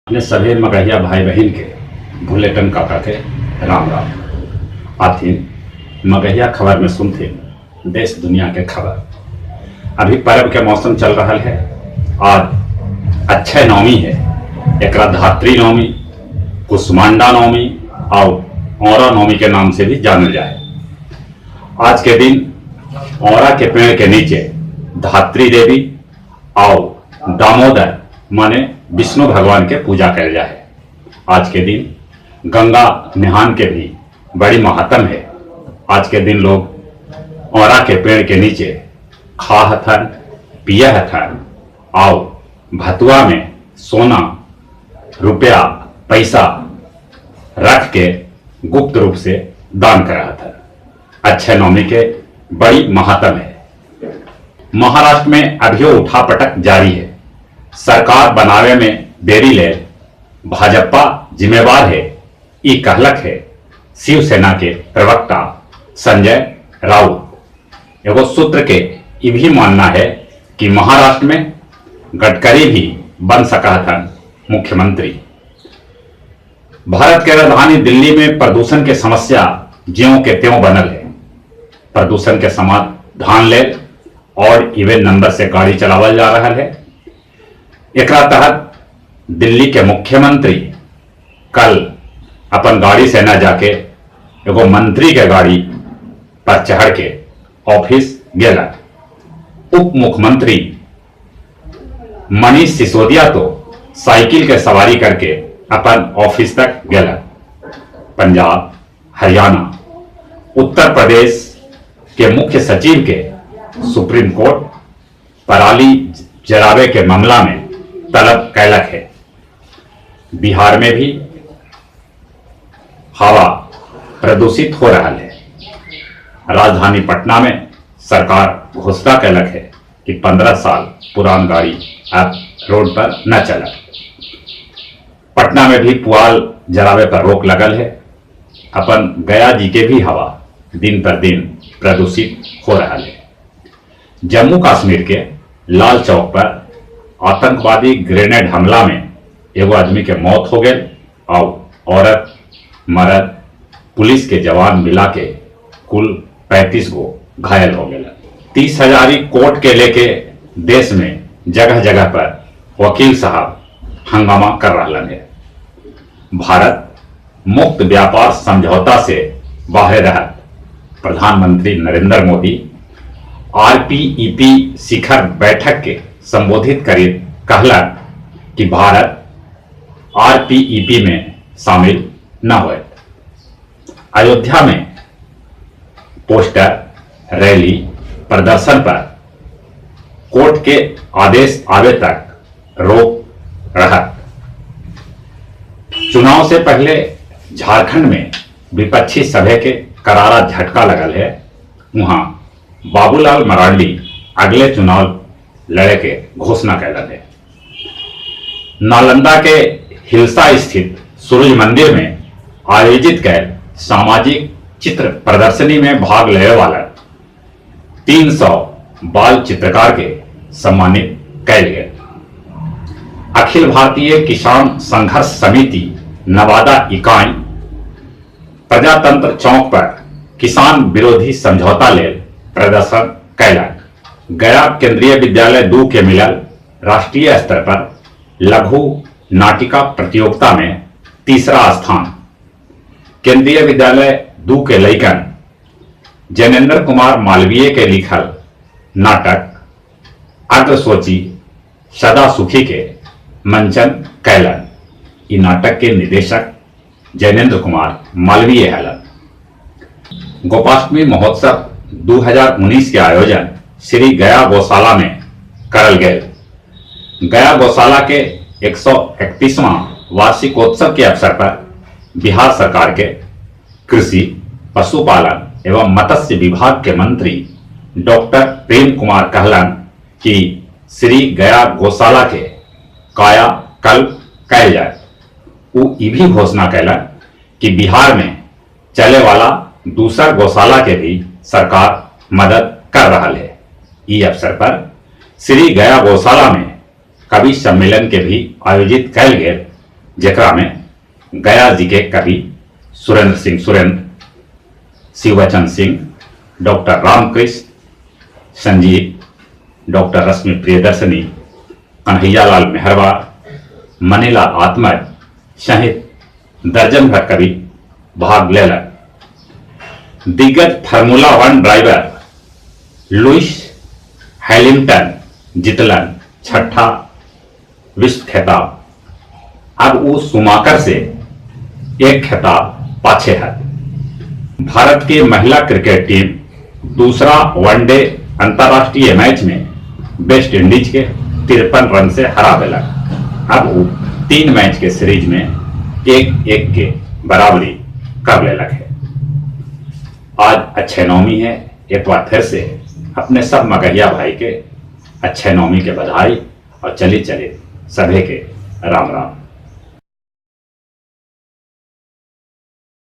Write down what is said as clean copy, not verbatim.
अपने सभे मगहिया भाई बहिन के भुलेटन काका के राम राम। आथिन मगहिया खबर में सुनथिन देश दुनिया के खबर। अभी पर्व के मौसम चल रहा है। आज अक्षय नवमी है, एकरा धात्री नवमी, कुष्मांडा नवमी और औरा नवमी के नाम से भी जानल जाए। आज के दिन औरा के पेड़ के नीचे धात्री देवी और दामोदर माने विष्णु भगवान के पूजा कल जाए। आज के दिन गंगा नहान के भी बड़ी महात्म है। आज के दिन लोग औरा के पेड़ के नीचे खा हथन, पिया हथन और भतुआ में सोना रुपया पैसा रख के गुप्त रूप से दान करा हथन। अक्षय नवमी के बड़ी महात्म है। महाराष्ट्र में अभियो उठापटक जारी है। सरकार बनावे में देरी ले भाजपा जिम्मेवार है, ई कहलक है शिवसेना के प्रवक्ता संजय राउत। एगो सूत्र के ई भी मानना है कि महाराष्ट्र में गडकरी भी बन सका था मुख्यमंत्री। भारत के राजधानी दिल्ली में प्रदूषण के समस्या ज्यों के त्यों बनल है। प्रदूषण के समाधान ले और इवन नंबर से गाड़ी चलावल जा रहा है। एकरा तहत दिल्ली के मुख्यमंत्री कल अपन गाड़ी से न जाके एगो मंत्री के गाड़ी पर चढ़ के ऑफिस गेला। उप मुख्यमंत्री मनीष सिसोदिया तो साइकिल के सवारी करके अपन ऑफिस तक गेला। पंजाब, हरियाणा, उत्तर प्रदेश के मुख्य सचिव के सुप्रीम कोर्ट पराली जरावे के मामला में तलब कैलक है। बिहार में भी हवा प्रदूषित हो रहा है। राजधानी पटना में सरकार घोषणा कैलक है कि 15 साल पुरान गाड़ी अब रोड पर न चलत। पटना में भी पुआल जरावे पर रोक लगल है। अपन गया जी के भी हवा दिन पर दिन प्रदूषित हो रहा है। जम्मू कश्मीर के लाल चौक पर आतंकवादी ग्रेनेड हमला में एगो आदमी के मौत हो गई और औरत मर्द पुलिस के जवान मिला के कुल 35 गो घायल हो गए। 30 हजारी कोर्ट के लेके देश में जगह जगह पर वकील साहब हंगामा कर रहा है। भारत मुक्त व्यापार समझौता से बाहर रहा। प्रधानमंत्री नरेंद्र मोदी आरपीईपी शिखर बैठक के संबोधित करी कहलन कि भारत आरपीईपी में शामिल न होए। अयोध्या में पोस्टर रैली प्रदर्शन पर कोर्ट के आदेश आवे तक रोक रहा। चुनाव से पहले झारखंड में विपक्षी सभा के करारा झटका लगल है। वहां बाबूलाल मरांडी अगले चुनाव लड़े के घोषणा कैलन है। नालंदा के हिलसा स्थित सूरज मंदिर में आयोजित गए सामाजिक चित्र प्रदर्शनी में भाग लेने वाला 300 बाल चित्रकार के सम्मानित कैल गए। अखिल भारतीय किसान संघर्ष समिति नवादा इकाई प्रजातंत्र चौक पर किसान विरोधी समझौता लेल प्रदर्शन कैलक। गया केंद्रीय विद्यालय 2 के मिलल राष्ट्रीय स्तर पर लघु नाटिका प्रतियोगिता में तीसरा स्थान। केंद्रीय विद्यालय 2 के लैकन जैनेन्द्र कुमार मालवीय के लिखल नाटक अग्रसोची सदा सुखी के मंचन कैलन। ई नाटक के निदेशक जैनेन्द्र कुमार मालवीय हलन। गोपाष्टमी महोत्सव 2019 के आयोजन श्री गया गौशाला में करल गए। गया गौशाला के 131वां वार्षिकोत्सव के अवसर पर बिहार सरकार के कृषि, पशुपालन एवं मत्स्य विभाग के मंत्री डॉक्टर प्रेम कुमार कहलन कि श्री गया गौशाला के कायाकल्प कैल जाए। उ ई भी घोषणा कैलन कि बिहार में चले वाला दूसर गौशाला के भी सरकार मदद कर रहा है। ई अवसर पर श्री गया गौशाला में कवि सम्मेलन के भी आयोजित कैल गेल। जेकरा में गया जी के कवि सुरेंद्र सिंह सुरेंद्र, शिवबचन सिंह, डॉक्टर रामकृष्ण संजीव, डॉक्टर रश्मि प्रियदर्शनी, कन्हैयालाल मेहरवार, मनीलाल आत्मज सहित दर्जन भर कवि भाग लेलन। दिग्गज Formula One driver Lewis Hamilton जीतलन छठा विश्व खिताब। अब ऊ सुमाकर से एक खिताब पाछे हथ। भारत के महिला क्रिकेट टीम दूसरा वनडे अंतर्राष्ट्रीय मैच में वेस्ट इंडीज के 53 रन से हरा देलक। अब ऊ 3 मैच के सीरीज में 1-1 के बराबरी कर लेलक है। आज अच्छे नौमी है। एक बार फिर से अपने सब मगहिया भाई के अच्छे नौमी के बधाई और चली चले सभे के राम राम।